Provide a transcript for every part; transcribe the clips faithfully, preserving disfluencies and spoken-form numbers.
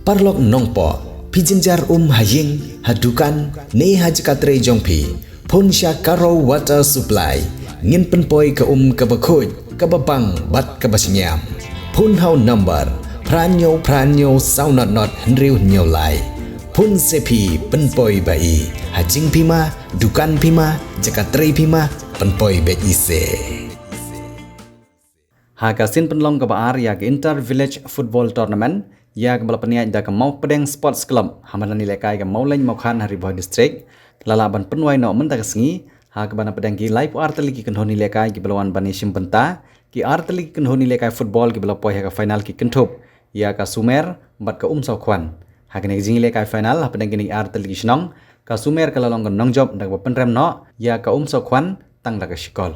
Paralok nongpoh, phi jynjar um ha ïing, ha dukan, ne ha jaka trei jong phi. Phone sha Karo Water Supply. Ngin pynpoi ka um kaba khuid, kaba bang, bad kaba shngiam. Phone ha u number phra hynñiew phra hynñiew saw not not hynriew hynñiew lai. Phone se phi pynpoi ba i. Ha jingphi ma, dukan phi ma, jaka trei phi ma, pynpoi beit i se. Ha ka sien pynlong kaba ar ïa ka Inter Village Football Tournament, ïa kaba la pynïaid da ka Mawpdeng Sports Club, ha madan ïalehkai ka Mawlein Mawkhan ha Ri Bhoi District, la lah ban pynwai noh mynta ka sngi, ha kaba na pdeng ki laiphew ar tylli ki kynhun ïalehkai kiba la wan ban ïashim bynta, ki ar tylli ki kynhun ïalehkai football kiba la poi ha ka final ki kynthup ïa ka Sumer bad ka Umsawkhwan. Ha kane ka jingïalehkai final, ha pdeng kine ki ar tylli ki shnong, ka Sumer ka la long ka nongjop da kaba pynrem noh ïa ka Umsawkhwan tang da ka shi kol.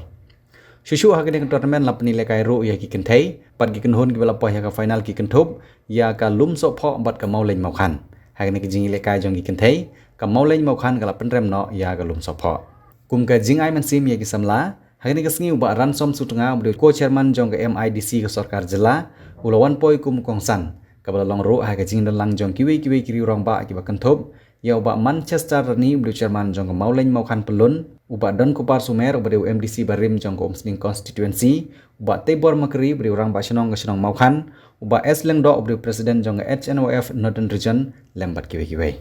Shuh shuh ha kane ka tournament la pynïalehkai ruh ïa ki kynthei, bad ki kynhun kiba la poi ha ka final ki kynthup ïa ka Lumsohphoh bad ka Mawlein Mawkhan. Ha kane ka jingïalehkai jong ki kynthei, ka Mawlein Mawkhan ka la pynrem noh ïa ka Lumsohphoh. Kum ka jingai mynsiem ïa ki samla, ha kane ka sngi u Bah Ransom Sutnga, uba dei u co-chairman jong ka M I D C ka sorkar jylla, u la wan poi kum u kongsan, kaba la long ruh ha ka jingdon lang jong kiwei kiwei ki riew rangbah kiba kynthup ïa u Bah Manchester Rani, uba dei u chairman jong ka Mawlein Mawkhan Pyllun, u Bah Donkupar Sumer, uba dei u M D C barim jong ka Umsning constituency, u Bah Teibor Makri, uba dei u rangbah shnong ka shnong Mawkhan, u Bah S Lyngdoh, uba dei u president jong ka H N Y F Northern Region, lem bad kiwei kiwei.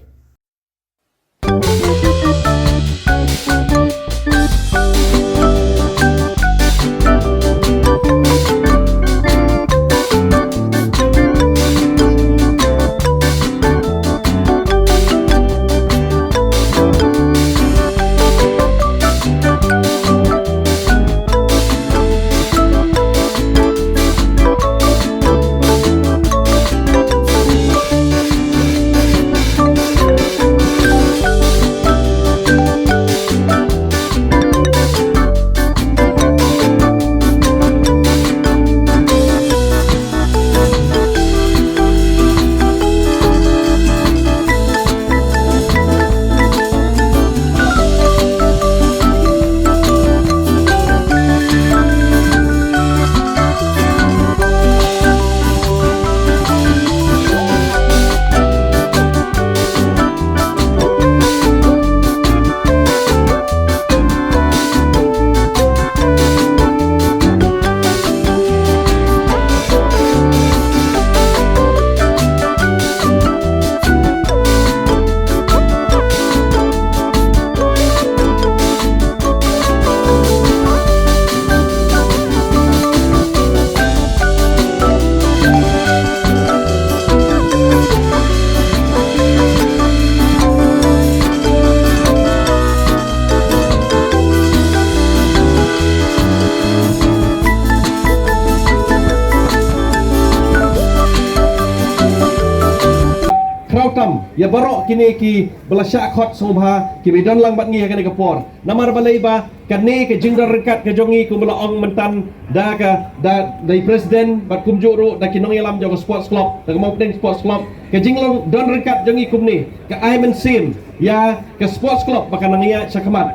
Khraw tam ïa baroh kine kiba la shah khot sngewbha kiba don lang bad ngi ha kane ka por. Namar balei ba kane ka jingdon ryngkat ka jong ngi kumba la ong mynta da ka, da, da i president bad kumjuh ruh da ki nongïalam jong ka sports club, da ka Mawpdeng Sports Club. Ka jinglong don ryngkat jong ngi kumne ka ai mynsiem ïa ka sports club ba kan nang ïaid shakhmat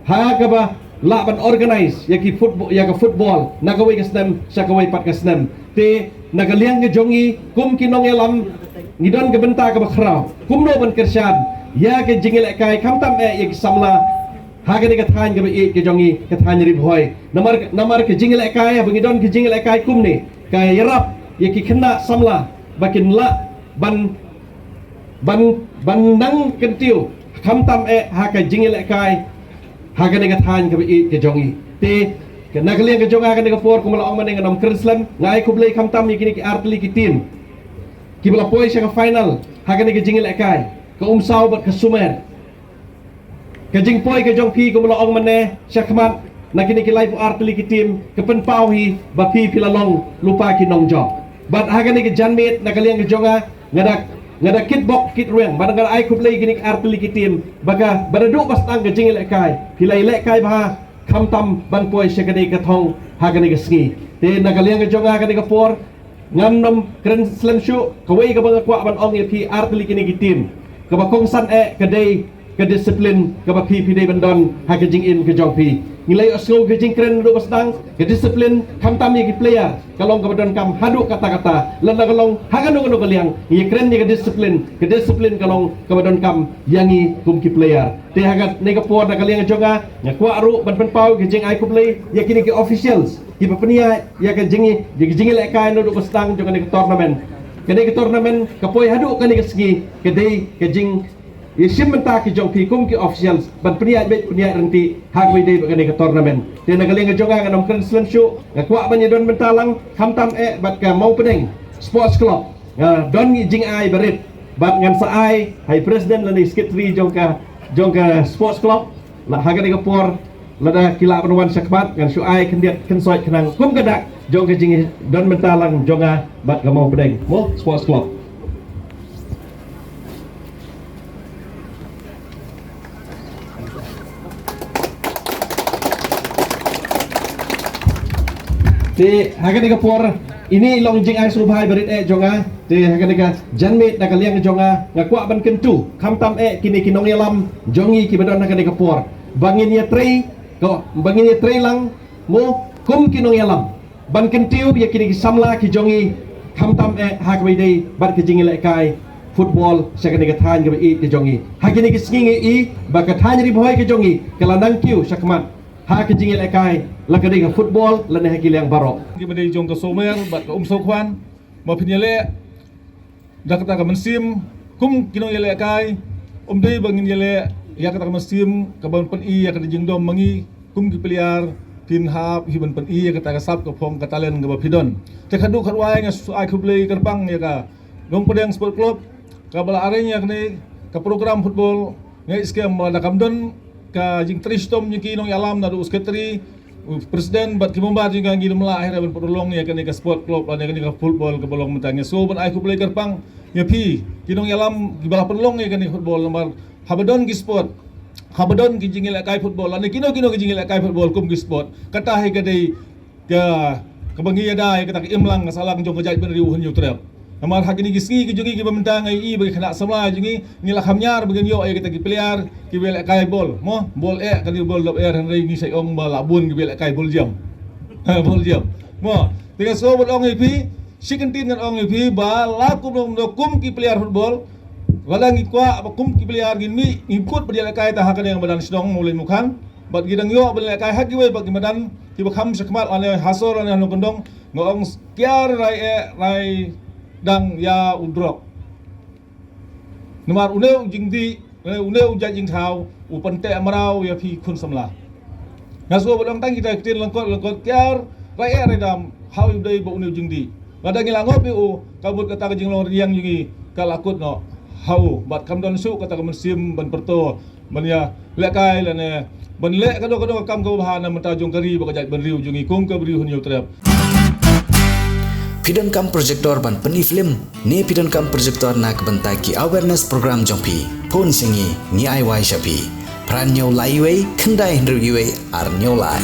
ha kaba lah ban organise ïa ki football, ïa ka football na kawei ka snem sha kawei pat ka snem. Te na ka liang ka jong ngi kum ki nongïalam, ngi don ka bynta kaba khraw kumno ban kyrshan ïa ka jingïalehkai, khamtam eh ïa ki samla ha kane ka thaiñ kaba ïeit ka jong ngi, ka thaiñ Ri Bhoi. Namar, namar ka jingïalehkai, haba ngi don ka jingïalehkai kumne, ka ïarap ïa ki khynnah samla ba kin lah ban, ban, ban nang kyntiew khamtam eh ha ka jingïalehkai ha kane ka thaiñ kaba ïeit ka jong ngi. Te ka, na ka liang ka jong nga ha kane ka por, kumba la ong mynne, ngan ym kren slem, nga ai khublei khamtam ïa kine ki artylli ki team kiba la poi sha ka final ha kane ka jingïalehkai, ka Umsaw bad ka Sumer. Ka jingpoi ka jong phi kumba la ong mynne shakhmat na kine ki laiphew artylli ki team ka pynpaw hi ba phi, phi la long lypa ki nongjop. Bad ha kane ka janmiet na ka liang ka jong nga, nga da, nga da kitbok kitrwiang bad nga da ai khublei ïa kine ki artylli ki team ba ka, ba naduh ba sdang ka jingïalehkai phi la ïalehkai bha khamtam ban poi sha kane ka thong ha kane ka sngi. Te na ka liang ka jong nga ha kane ka por, ngan ym kren slem shuh, kawei kaba nga kwah ban ong ïa phi artylli kine ki team, kaba kongsan eh ka dei ka disiplin kaba phi phi dei ban don ha ka jingim ka jong phi. Ngi la ïohsngew ka jingkren naduh ba sdang, ka disiplin khamtam ïa ki player ka long kaba donkam haduh katta katta, lada ka long ha kano kano ka liang, ngi kren ïa ka disiplin, ka disiplin ka long kaba donkam ïa ngi kum ki player. Te ha kane ka por na ka liang jong nga, nga kwah ruh ban pynpaw ka jingai khublei ïa kine ki officials kiba pynïaid ïa ka jing, ïa ka jingïalehkai naduh ba sdang jong kane ka tournament. Kane ka tournament ka poi haduh kane ka sngi ka dei ka jing ïa shim bynta ki jong phi kum ki officials ban pynïaid beit pynïaid ryntih ha kaba ïadei bad kane ka tournament. Te na ka liang ka jong nga, ngan ym kren slem shuh, nga kwah ban ïadon bynta lang khamtam eh bad ka Mawpdeng Sports Club. Nga don ki jingai barit bad ngan sa ai ha i president lane secretary jong ka, jong ka sports club. La ha kane ka por, lada ki lah ban wan shakhmat, ngan shu ai khyndiat khynsoit khnang kum ka dak jong ka jingdon bynta lang jong nga bad ka Mawpdeng, mo, Sports Club. Te ha kane ka por, ine i long jingai sngewbha barit eh jong nga. Te ha kane ka janmiet na ka liang jong nga, nga kwah ban kyntu khamtam eh kine ki nongïalam jong ngi kiba don ha kane ka por, ba ngin ïatrei, ko, ba ngin ïatrei lang, mo, kum ki nongïalam ban kyntiew ïa kine ki samla ki jong ngi khamtam eh ha kaba ïadei bad ka jingïalehkai football sha kane ka thaiñ kaba ïeit ka jong ngi. Ha kine ki sngi ngi i ba ka thaiñ Ri Bhoi ka jong ngi ka la nang kiew shakhmat ha ka jingïalehkai, la ka dei ka football lane ha ki liang baroh. Kiba dei jong ka Sohmer bad ka Umsohkhwan, ba phin ïaleh da kata ka mynsiem kum ki nongïalehkai, ym dei ba ngin ïaleh ïa kata ka mynsiem kaban pyni ïa kata jingdom ma ngi kum ki player, phin hap hi ban pyni ïa kata ka sap ka phong ka talent kaba phi don. Te khatduh khatwai nga ai khublei kyrpang ïa ka Mawpdeng Sport Club kaba la arrange ïa kane ka program football. Nga i skhem ba da kam don ka jingtrei shitom jong ki nongïalam naduh u secretary, u president bad ki member jong ka, ngi dum lah hi ban pynlong ïa kane ka sport club lane kane ka football kaba long mynta. Nga sngewbha ban ai khublei kyrpang ïa phi ki nongïalam kiba la pynlong ïa kane ka football, namar haba don ki sport, haba don ki jingïalehkai football lane kino kino ki jingïalehkai football kum ki sport, kata hi ka dei ka, kaba ngi ïada ïa kata ka imlang ka sahlang jong ka jaitbynriew Hynñiewtrep. Namar ha kine ki sngi ki jong ngi kiba mynta nga i ba ki khynnah samla jong ngi, ngi la kham ñiar ba ngin ïoh ïa kita ki player kiba ïalehkai bol. Mo, bol eh, kane bol dap eh, hynrei ngi sa ong ba la bun kiba ïalehkai bol jam. Ha, bol jam. Mo, te nga sngewbha ban ong ïa phi, shi kyntien ngan ong ïa phi ba la kum, kum, kum ki player football, lada ngi kwah ba kum ki player ngin mih, ngim kut ba ïalehkai tang ha kane ka madan shnong Mawlai Mukhan. Bad ngi dang ïoh ban lehkai ha kiwei pat ki madan kiba kham shakhmat lane ha sor lane ha nongkyndong, nga ong kiar rai eh rai dang ïa u drok. Namar une u jingdih, eh, une u jait jingthaw u pynteh mraw ïa phi khun samla. Nga sngewbha ban ong tang kita ki ktien lyngkot lyngkot, kiar rai eh rai dam, ha u dei ba une u jingdih. Lada ngi la ngop ïa u, ka mut kata ka jinglong rynïeng jong ngi ka la kut noh ha u, bad kam don shuh kata ka mynsiem ban pyrto ban ïalehkai lane ban leh kano kano ka kam kaba bha na bynta jong ka ri bad ka jaitbynriew jong ngi kum ka briew Hynñiewtrep. Phi donkam projector ban pyni film ne phi donkam projector na ka bynta ki awareness program jong phi? Phone sha ngi, ngi ai wai sha phi. Phra hynñiew lai wei, khyndai hynriew wei, ar hynñiew lai.